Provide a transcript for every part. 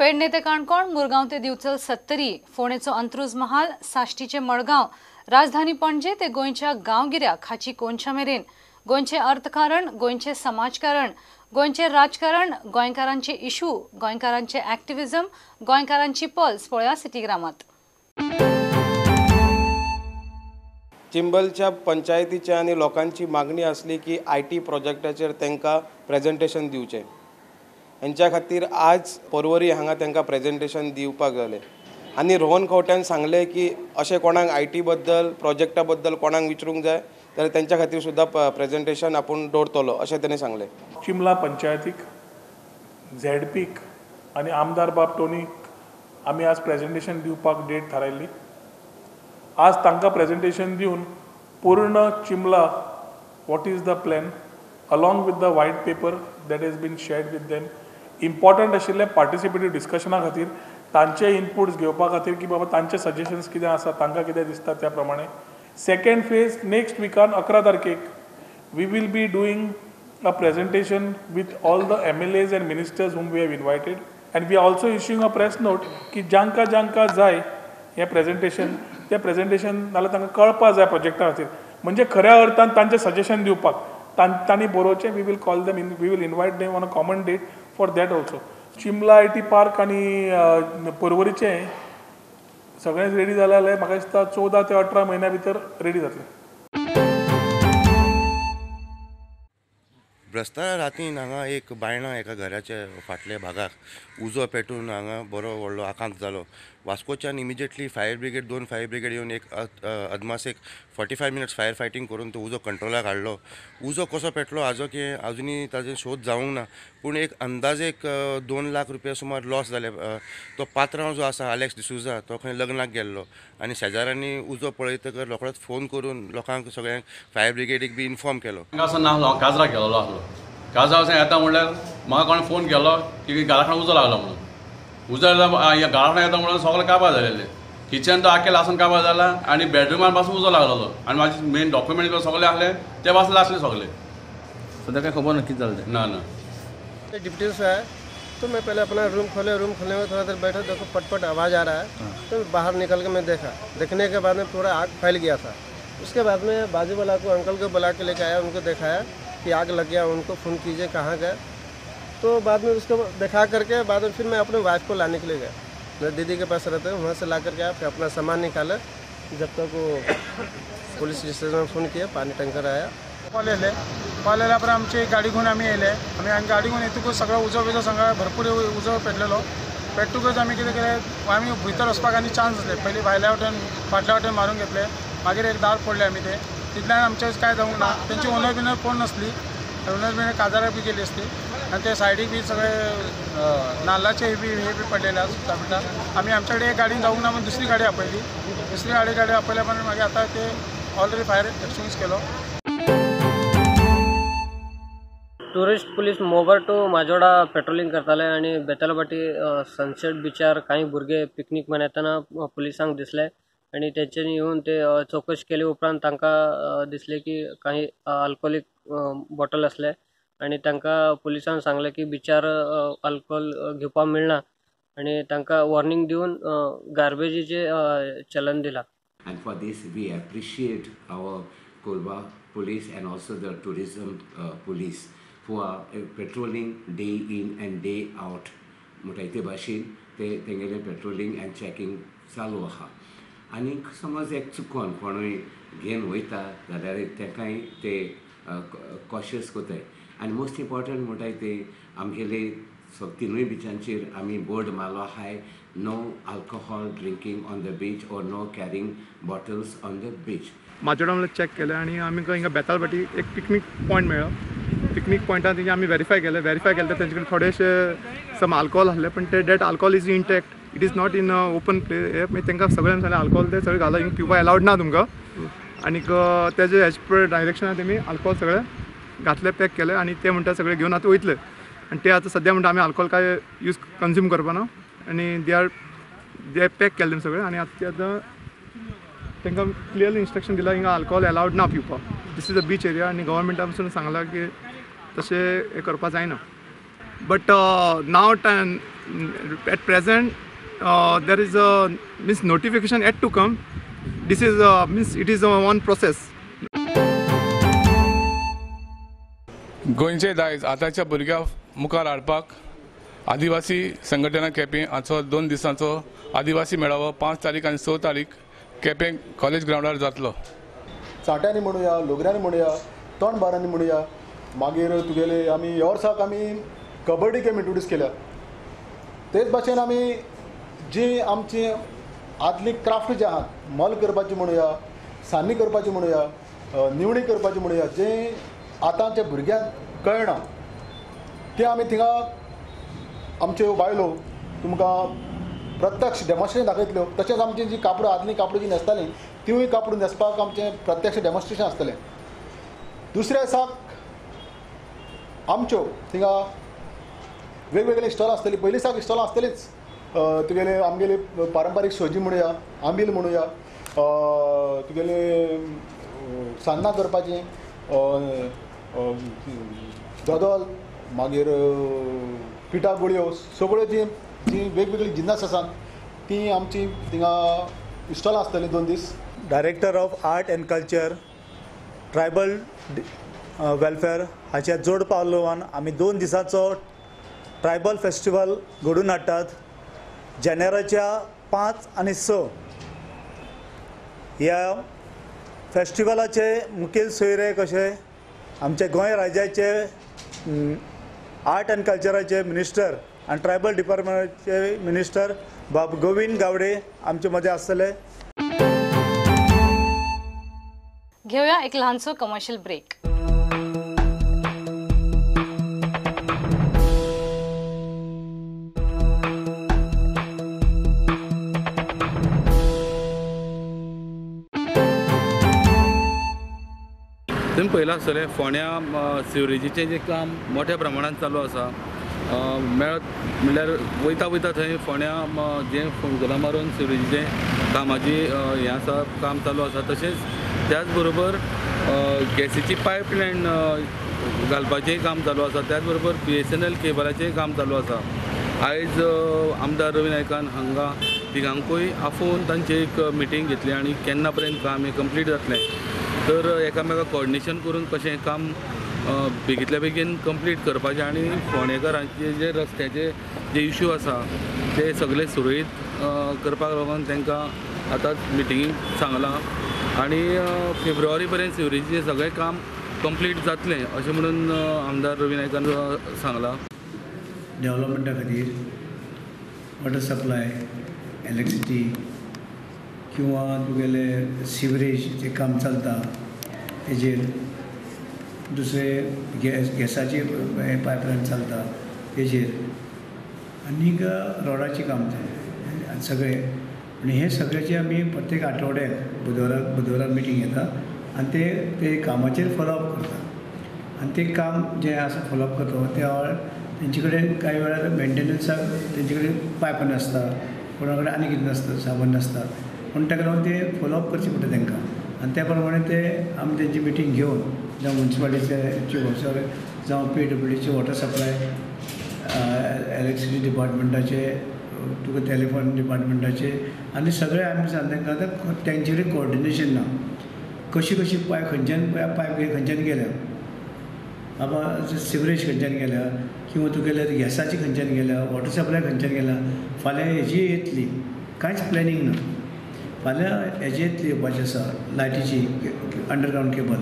पेडणे ते काणकोण, मुरगांव ते दिवचल सत्तरी, फोंडेचो अंत्रुज महाल, साश्टीचे मडगांव, राजधानी पणजे ते गोंयच्या गांवगिऱ्या खाची कोनशा मेरेन गोंयचें अर्थकारण, गोंयचें समाजकारण, गोंयचें राजकारण, गोंयकारांचे इशू, गोंयकारांचे ॲक्टिव्हिजम, गोंयकारांची पल्स पळया सिटीग्रामात। चिंबलच्या पंचायतीच्या आनी लोकांची मागणी आसली की IT प्रोजेक्टाचेर तांकां प्रेजेंटेशन दिवचें। हेंच्या खातीर आज पर्वरी हांगा तांकां प्रेजेंटेशन दिवपाक जालें आनी रोहन खंवट्यान सांगलें की अशें कोणाक IT बद्दल प्रोजेक्टा बद्दल कोणाक विचारूंक जाय जाल्यार तेंच्या खातीर सुद्दां प्रेजेंटेशन आपूण दवरतलो अशें ताणें सांगलें। चिंबला पंचायतीक, झेडपीक आनी आमदार बाब टोनीक आमी आज प्रेजेंटेशन दिवपाक डेट थारायल्ली। आज तांकां प्रेजेंटेशन दिवन पूर्ण Chimbla what is the plan along with the white paper that has been shared with them, important आशिल्लें पार्टिसिपेटीव डिस्कशना खातीर तांचे इनपुट्स घेवपा खातीर की बाबा तांचे सजेशन्स कितें आसा, तांकां कितें दिसता त्या प्रमाणे। सेकंड फेज नेक्स्ट विकान 11 तारखेक we will be doing a presentation with all the MLAs and ministers whom we have invited and we are also issuing a press note की जांकां जांकां जाय हें प्रेजेंटेशन, तें प्रेजेंटेशन नाल्यार तांकां कळपा जाय प्रोजेक्टा खातीर, म्हणजे खऱ्या अर्थान तांचें सजेशन दिवपाक तांणी बरोवचें। We will call them, we will invite them on a common date for that also. Chimbla IT park आनी पर्वरीचें सगळें रेडी जालें जाल्यार म्हाका दिसता 14 ते 18 म्हयन्या भितर रेडी जातलें। ब्रस्तारा रातीन हांगा एक बायणा एका घराच्या फाटल्या भागाक उजो पेटून हांगा बरो व्हडलो आकांत जालो। वास्कोच्यान immediately fire brigade, 2 fire brigade येवन एक अदमास एक 45 मिनट्स फायर फायटींग करून तो उजो कंट्रोलाक हाडलो। उजो कसो पेटलो हाजो की अजुनूय ताजो शोध जावंक ना, पूण एक अंदाजे एक 2 लाख रुपया सुमार लॉस जाले। तो पात्रांव जो आसा आलेक्स डिसुजा तो खंय लग्नाक गेल्लो आनी शेजाऱ्यांनी उजो पळयतकर रोखडोच फोन करून लोकांक सगळ्यांक फायर ब्रिगेडीक बी इन्फॉर्म केलो। काजराक गेल्लो आसलो, काजरा वचून येता म्हणल्यार म्हाका कोणें फोन केलो की घरा उजो लागलो म्हणून। उजो घरा येता म्हणून सगळें काबार जालेलें, किचन तो आख्खें लासून काबार जाला आनी बेडरुमान पासून उजो लागलेलो आनी म्हाजे मेन डॉक्युमेंट सगळे आसले ते पासून लासले सगळे। सद्या काय खबर ना कितें जालें तें? ना ना। डिप्टी से आए तो मैं पहले अपना रूम खोले, रूम खोलने में थोड़ा देर बैठा, देखो पटपट आवाज़ आ रहा है तो बाहर निकल के मैं देखा, देखने के बाद में पूरा आग फैल गया था। उसके बाद में बाजू वाला को, अंकल को बुला के लेके आया, उनको दिखाया कि आग लग गया, उनको फ़ोन कीजिए कहाँ गए। तो बाद में उसको दिखा करके बाद में फिर मैं अपने वाइफ को लाने के लिए गया, मेरे दीदी के पास रहते हैं, वहाँ से ला करके आया, फिर अपना सामान निकाला। जब तक वो पुलिस स्टेशन में फ़ोन किया, पानी टैंकर आया। कॉल येले, कॉल आयल्या उपरांत आमची गाडी घेवन आमी येयले। आमी गाडी घेवन येतकूच सगळो उजो बिजो सगळो भरपूर उजो पेटलेलो। पेटतकूच आमी कितें केलें, आमी भितर वचपाक आनी चान्स आसले, पयलीं भायल्या वटेन फाटल्या वटेन मारून घेतले, मागीर एक दार फोडलें आमी, ते तितल्यान आमचें कांय जावंक ना। तेंची ओनर बिनर कोण नासली, ओनर बिनर काजाराक बी गेली आसली आनी ते सायडीक बी सगळे नाल्लाचे बी हे बी पडलेले आसा बिटा। आमी आमच्या कडेन एक गाडी जावंक ना म्हणून दुसरी गाडी आपयली, दुसरी गाडी आपयल्या पण मागीर आतां ते ऑलरेडी फायर एक्सटिंग्विश केलो। Tourist police Mobor to Majorda patrolling करताले आनी बेतालभाटी सनसेट बिचार कांय भुरगे पिकनीक मनयतना पुलिसांक दिसले आनी तेंच्यांनी येवन ते चवकशी केले उपरांत तांकां दिसले की कांय अल्कोहोलीक बॉटल आसले आनी तांकां पुलिसान सांगलें की बिचार अल्कोहोल घेवपाक मेळना आनी तांकां वॉर्निंग दिवन गार्बेजीचे चलन दिला। And for this we appreciate our Colva police and also the tourism police who are patrolling day in and day out. म्हणटा ते भाशेन ते तेंगेलें पेट्रोलिंग एंड चॅकिंग चालू आहा। आनीक समज एक चुकोन कोणूय घेवन वयता जाल्यार तेकाय ते कॉशियस कोताय। आनी मोस्ट इम्पोर्टंट म्हणटाय ते आमगेले तिनूय बिचांचेर आमी बोर्ड मारलो आहाय, no alcohol drinking on the beach or no carrying bottles on the beach. Majorda म्हणल्यार चॅक केलें आनी आमकां हिंगा बेतालभाटी एक पिकनीक पॉयंट मेळ्ळो। पिकनीक पॉयंटान तेंचे आमी वेरीफाय केलें, वेरीफाय केलें तेंचे कडेन थोडेशे सम आल्कोहोल आसले, पण ते that alcohol is intact, it is not in open play. मागीर तांकां सगळ्यांक सांगलें आल्कोहोल ते सगळें घाला, हिंगा पिवपाक एलावड ना तुमकां। आनीक तेजे एज पर डायरेक्शनान तेमी आल्कोहोल सगळें घातलें, पॅक केलें आनी ते म्हणटा सगळें घेवन आतां वयतले। आनी ते आतां सद्या म्हणटा आमी आल्कोहोल काय यूज कंज्यूम करपाना आनी they are they pack केलें तेमी सगळें आनी आतां ते आतां तांकां क्लियरली इन्स्ट्रक्शन दिलां हिंगा आल्कोहोल एलावड ना पिवपाक। This is a beach area आनी गव्हर्मेंटा पसून सांगलां की तशें हें करपाक जायना। But now at present there is a means notification yet to come. This is means it is one process. गोंयचे दायज आतांच्या भुरग्यां मुखार हाडपाक आदिवासी संघटना केपें हाचो 2 दिसांचो आदिवासी मेळावो 5 तारीख आनी 6 तारीख केपें कॉलेज ग्रावंडार जातलो. चाट्यांनी म्हणुया, लोगऱ्यांनी म्हणुया, तोंडबारांनी म्हणुया, मागीर तुगेले आमी ह्या वर्साक आमी कबड्डी गेम इंट्रोड्यूस केल्या. तेच भाशेन आमी जी आमची आदली क्राफ्ट जे आहात, मल करपाची म्हणुया, सान्नी करपाची म्हणुया, निवणी करपाची म्हणुया, जे आतांच्या भुरग्यांक कळना ते आमी थिंगा आमच्यो बायलो तुमकां प्रत्यक्ष डेमॉन्स्ट्रेशन दाखयतल्यो. तशेंच आमची जी कापडां आदलीं कापडां जी न्हेसतालीं तिवूय कापडां न्हेसपाक आमचें प्रत्यक्ष डेमॉन्स्ट्रेशन आसतलें. दुसऱ्या दिसाक आमच्यो थिंगा वेगवेगळी स्टॉल आसतली. पयलीं दिसाक स्टॉलां आसतलीच, तुगेले आमगेली पारंपारीक सोजी म्हणुया, आंबील म्हणुया, तुगेले सान्नां करपाचीं, दोदोल, मागीर पिठा गुळयो, सगळ्यो जी जी वेगवेगळी जिन्नस आसात ती आमची थिंगा स्टॉलां आसतलीं 2 दीस. Director of art and culture tribal welfare हाच्या जोड पालवान आमी 2 दिसांचो ट्रायबल फेस्टिवल घडोवन हाडटात. जानेवारीच्या 5 आनी 6 ह्या फेस्टिवलाचे मुखेल सोयरे कशे आमचे गोंय राज्याचे आर्ट अँड कल्चराचे मिनिस्टर आनी ट्रायबल डिपार्टमेंटाचे मिनिस्टर बाब गोविंद गावडे आमचे मदें आसतले. घेऊया एक लहानसो कमर्शियल ब्रेक. तुमी पळयलां आसतलें फोंड्या सिवरेजीचें जें काम मोठ्या प्रमाणांत चालू आसा. मेळत म्हणल्यार वयता वयता थंय फोंड्या जें फोंडकुलां मारून सिवरेजीचें कामाची हें आसा, काम चालू आसा. तशेंच त्याच बरोबर गॅसीची पायपलायन घालपाचेंय काम चालू आसा. त्याच बरोबर BSNL केबलाचेंय काम चालू आसा. आयज आमदार रवी नायकान हांगा तिगांकूय आफोवन तांची एक मिटींग घेतली आनी केन्ना पर्यंत काम हें कंप्लीट जातलें तर एकामेका कोऑर्डिनेशन करून कशें काम बेगींतल्या बेगीन कंप्लीट करपाचें आनी फोंडेकारांचे जे रस्त्याचे जे इश्यू आसा ते सगळे सुरळीत करपाक लागून तांकां आतां मिटिंगेक सांगलां आनी फेब्रुवारी पर्यंत सिवरेजीचें सगळें काम कंप्लीट जातलें अशें म्हणून आमदार रवी नायकान सांगलां. डेव्हलपमेंटा खातीर वॉटर सप्लाय, इलेक्ट्रिसिटी किंवा तुगेले सिवरेज काम चलता तेजेर, दुसरे गॅसाची पायपलायन चलता तेजेर, आनीक रोडाचें काम चलता सगळें. आनी हे सगळ्याचे आमी प्रत्येक आठवड्याक बुधवाराक मिटींग घेता आनी ते ते कामाचेर फॉलोअप करता आनी ते काम जें आसा फॉलोअप करता त्या वेळार तेंचे कडेन कांय वेळार मेंटेनन्साक तेंचे कडेन पायप नासता, कोणा कडेन आनी कितें नासता, सामान नासता, पूण ताका लागून ते फॉलोअप करचें पडटा तांकां आनी त्या प्रमाणे ते आमी तेंची मिटींग घेवन जावं मुन्सिपालिटीचे जावं PWDचे वॉटर सप्लाय, इलेक्ट्रिसिटी डिपार्टमेंटाचे, तुका टेलिफोन डिपार्टमेंटाचे आनी सगळे आमी सांगता तांकां आतां तेंचे कडेन कोऑर्डिनेशन ना, कशी कशी पायप खंयच्यान पायप खंयच्यान गेल्या, बाबा सिवरेज खंयच्यान गेल्या किंवा तुगेले गॅसाची खंयच्यान गेल्या, वॉटर सप्लाय खंयच्यान गेल्या, फाल्यां हेजी येतली कांयच प्लॅनिंग ना. फाल्यां हेजी येतली येवपाची आसा लायटीची अंडरग्रावंड केबल,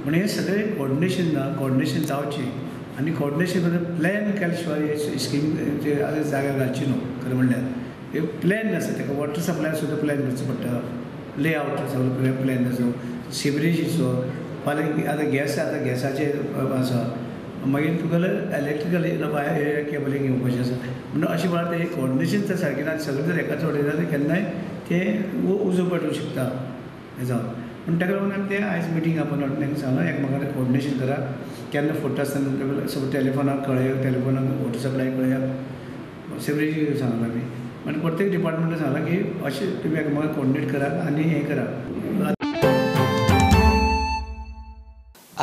पूण हें सगळें कोऑर्डिनेशन ना, कोऑर्डिनेशन जावचें आनी कोऑर्डिनेशन करून प्लॅन केल्या शिवाय हे स्कीम जाग्यार घालची न्हू. खरें म्हणल्यार हे प्लॅन नासता ताका, वॉटर सप्लाय सुद्दां प्लॅन करचो पडटा, लेआवट सगळो प्लॅन आसा, सिवरेजीचो, फाल्यां आतां गॅस, आतां गॅसाचेर आसा, मागीर तुगेलें इलेक्ट्रिकल केबलिंग येवपाचें आसा. म्हणून अशें म्हळ्यार तें कोऑर्डिनेशन तर सारकें ना, सगळें जर एकाच वटेन जाल्यार केन्नाय तें उजो पेटूंक शकता हें जावन. पूण ताका लागून आमी तें आयज मिटींग आपोवन तांकां सांगलां एकमेकांक कोऑर्डिनेशन करा, केन्ना फुट्टा आसतना सगळें टेलिफोनाक कळया, टेलिफोनाक वॉटर सप्लाय कळया, सिवरेजी सांगलां आमी आनी प्रत्येक डिपार्टमेंटाक सांगलां की अशें तुमी एकमेकांक कोऑर्डिनेट करा आनी हें करा.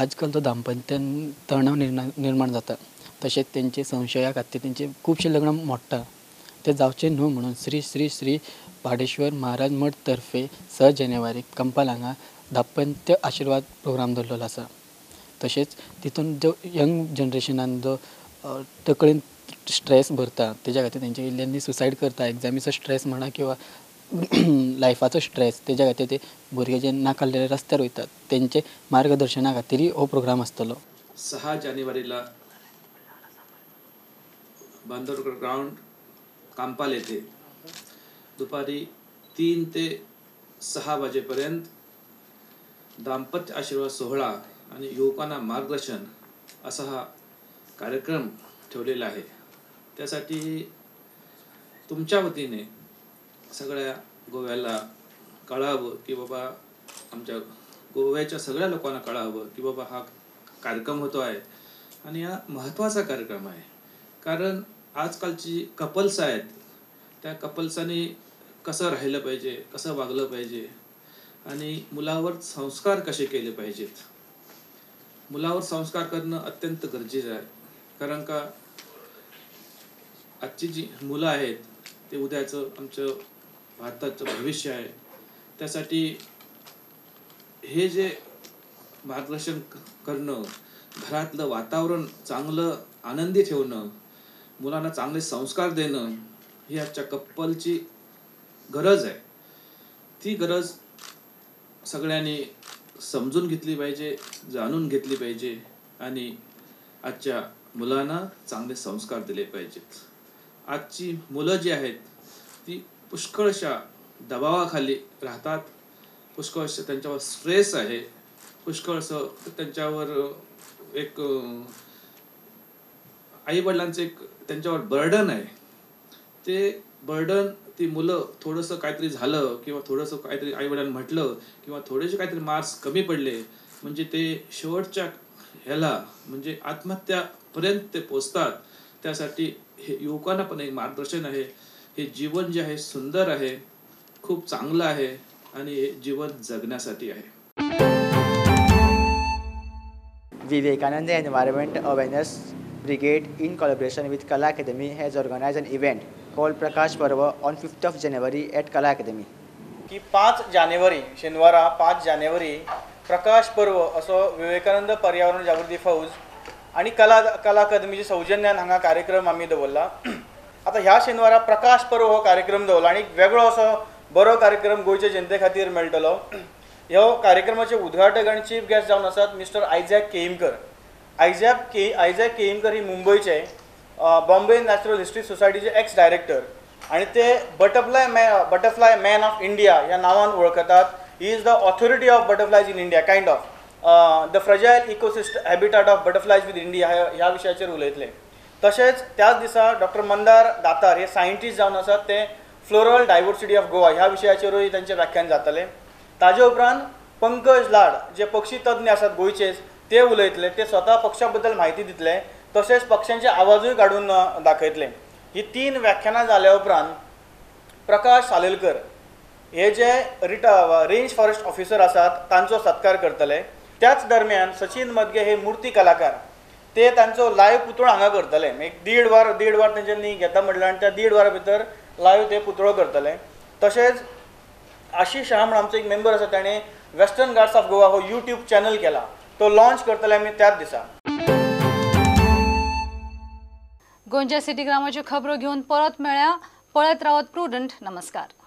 आजकाल तो दाम्पत्यान तणाव निर्माण जाता, तशेंच तेंचे संशया खातीर तेंचे खुबशे लग्न मोडटा, ते जावचे न्हू म्हणून श्री श्री श्री पाडेश्वर महाराज मठ तर्फे 6 जानेवारीक कंपाल हांगा दाम्पत्य आशिर्वाद प्रोग्राम दवरलेलो आसा। तशेंच तितून जो यंग जनरेशनान जो तकलेन स्ट्रेस भरता तेज्या खातीर तेंचे इल्ल्यांनी सुसायड करता, एग्जामीचो स्ट्रेस म्हणा किंवा लायफाचो स्ट्रेस, तेज्या खातीर ते भुरगे जे नाकाल्ले रस्त्यार वयतात तेंचे मार्गदर्शना खातीरय हो प्रोग्राम आसतलो। 6 जानेवारीला बांदोडकर ग्राउंड कांपाल येथे दुपारी 3 ते 6 वाजेपर्यंत दाम्पत्य आशीर्वाद सोहळा आणि युवकांना मार्गदर्शन असा हा कार्यक्रम ठेवलेला आहे। त्यासाठी तुमच्या वतीने सगळ्या गोव्याला कळावं की बाबा, आमच्या गोव्याच्या सगळ्या लोकांना कळावं की बाबा हा कार्यक्रम होतो आहे आणि हा महत्त्वाचा कार्यक्रम आहे। कारण आजकालची कपल्स आहेत त्या कपल्सांनी कसं राहिलं पाहिजे, कसं वागलं पाहिजे आणि मुलावर संस्कार कसे केले पाहिजेत। मुलावर संस्कार करणं अत्यंत गरजेचं आहे, कारण का आजची जी मुलं आहेत ते उद्याचं आमचं भारताचं भविष्य आहे। त्यासाठी हे जे मार्गदर्शन करणं, घरातलं वातावरण चांगलं आनंदी ठेवणं, मुलांना चांगले संस्कार देणं ही आजच्या कपलची गरज आहे। ती गरज सगळ्यांनी समजून घेतली पाहिजे, जाणून घेतली पाहिजे आणि आजच्या मुलांना चांगले संस्कार दिले पाहिजेत। आजची मुलं जी आहेत ती पुष्कळशा दबावाखाली राहतात, पुष्कळशा त्यांच्यावर स्ट्रेस आहे, पुष्कळसं त्यांच्यावर एक आईवडिलांचं एक त्यांच्यावर बर्डन आहे। ते बर्डन ती मुलं थोडंसं काहीतरी झालं किंवा थोडंसं काहीतरी आईवडिलांना म्हटलं किंवा थोडेसे काहीतरी मार्क्स कमी पडले म्हणजे ते शेवटच्या ह्याला म्हणजे आत्महत्यापर्यंत ते पोचतात। त्यासाठी हे युवकांना पण एक मार्गदर्शन आहे। हे जीवन जे आहे सुंदर आहे, खूप चांगलं आहे आणि हे जीवन जगण्यासाठी आहे। Vivekananda environment awareness brigade in collaboration with Kala Academy has organized an event called Prakash Parva on 5th of January at Kala Academy. की 5 जानेवारी शेनवारा 5 जानेवारी प्रकाश पर्व असो विवेकानंद पर्यावरण जागृती फौज आनी कला अकादमीच्या सौजन्यान हांगा कार्यक्रम आमी दवरला। आतां ह्या शेनवारा प्रकाश पर्व हो कार्यक्रम दवरला आनी वेगळो असो बरो कार्यक्रम गोंयच्या जनते खातीर मेळटलो। ह्या कार्यक्रमाचे उद्घाटक आनी चीफ गेस्ट जावन आसात मिस्टर आयझॅक केईमकर। आयझॅक केईमकर ही मुंबयचे बॉम्बे नॅचरल हिस्ट्री सोसायटीचे एक्स डायरेक्टर आनी ते बटरफ्लाय मॅन ऑफ इंडिया ह्या नांवान वळखतात। He is the authority of butterflies in India, kind of the fragile ecosystem habitat of butterflies with India ह्या विशयाचेर उलयतले। तशेंच त्याच दिसा डॉक्टर मंदार दातार हे सायंटिस्ट जावन आसात, ते फ्लोरल डायवर्सिटी ऑफ गोवा ह्या विशयाचेरूय तांचें व्याख्यान जातलें। ताजे उपरांत पंकज लाड जे पक्षी तज्ञ आसात गोंयचेच ते उलयतले, ते स्वता पक्षा बद्दल म्हायती दितले तशेंच पक्ष्यांचे आवाजूय काडून दाखयतले। ही 3 व्याख्यानां जाल्या उपरांत प्रकाश सालेलकर हे जे रेंज फॉरेस्ट ऑफिसर आसात तांचो सत्कार करतले। त्याच दरम्यान सचिन मदगे हे मूर्ती कलाकार ते तांचो लायव पुतळो हांगा करतले। एक दीड वर तेंच्यांनी घेता म्हणलें आनी त्या 1.5 वरां भितर लायव ते पुतळो करतले। तशेंच आशिष शाह म्हण आमचो एक मेंबर आसा, ताणें वेस्टर्न घाट्स ऑफ गोवा हो यूट्यूब चॅनल केला, तो लॉन्च करतले आमी त्याच दिसा। गोंयच्या सिटी ग्रामाच्यो खबरो घेवन परत मेळ्या। पळयत रावत प्रुडंट। नमस्कार।